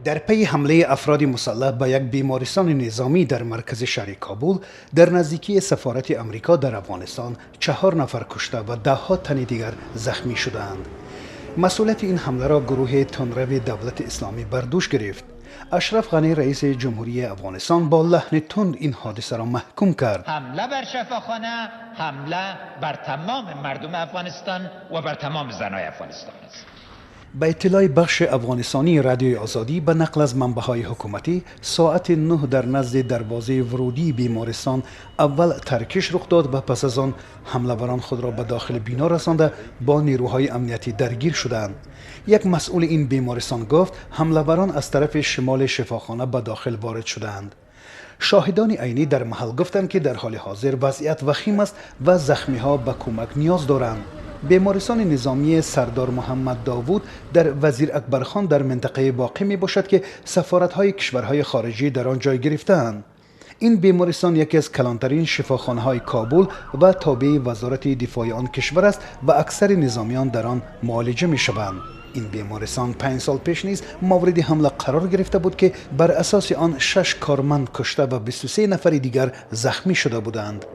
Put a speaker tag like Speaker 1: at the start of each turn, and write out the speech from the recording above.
Speaker 1: Дар пайи ҳамлаи афроди мусаллаҳ ба як бемористони низомӣ дар маркази шаҳри Кобул, дар наздикии сафорати Амрико дар Афғонистон, чаҳор нафар кушта ва даҳҳо тани дигар захмӣ шудаанд. Масъулияти ин ҳамларо гурӯҳи тундрави Давлати Исломӣ бар дӯш гирифт. Ашраф Ғанӣ, раиси ҷумҳурии Афғонистон, бо лаҳни тунд ин ҳодисаро маҳкум кард.
Speaker 2: Ҳамла бар шафохона ҳамла бар тамоми мардуми Афғонистон ва бар тамоми занои Афғонистон аст.
Speaker 1: Ба иттилои бахши афғонистонии Радиои Озодӣ ба нақл аз манбаъҳои ҳукуматӣ, соати 9 дар назди дарвозаи вурудии бемористон аввал таркиш рух дод ва пас аз он ҳамлаварон худро ба дохили бино расонда, бо нерӯҳои амниятӣ даргир шуданд. Як масъули ин бемористон гуфт, ҳамлаварон аз тарафи шимоли шифохона ба дохил ворид шуданд. Шоҳидони айнӣ дар маҳал гуфтанд, ки дар ҳоли ҳозир вазъият вахим аст ва захмиҳо ба кӯмак ниёз доранд. Бемористони низомии Сардор Муҳаммад Довуд дар Вазир Акбархон дар минтақаи воқеъ мебошад, ки сафоратҳои кишварҳои хориҷӣ дар он ҷой гирифтаанд. Ин бемористон яке аз калонтарин шифохонаҳои Кобул ва тобеи Вазорати дифои он кишвар аст ва аксари низомиён дар он муолиҷа мешаванд. Ин бемористон 5 сол пеш низ мавриди ҳамла қарор гирифта буд, ки бар асоси он шаш корманд кушта ва 23 нафари дигар захмӣ шуда буданд.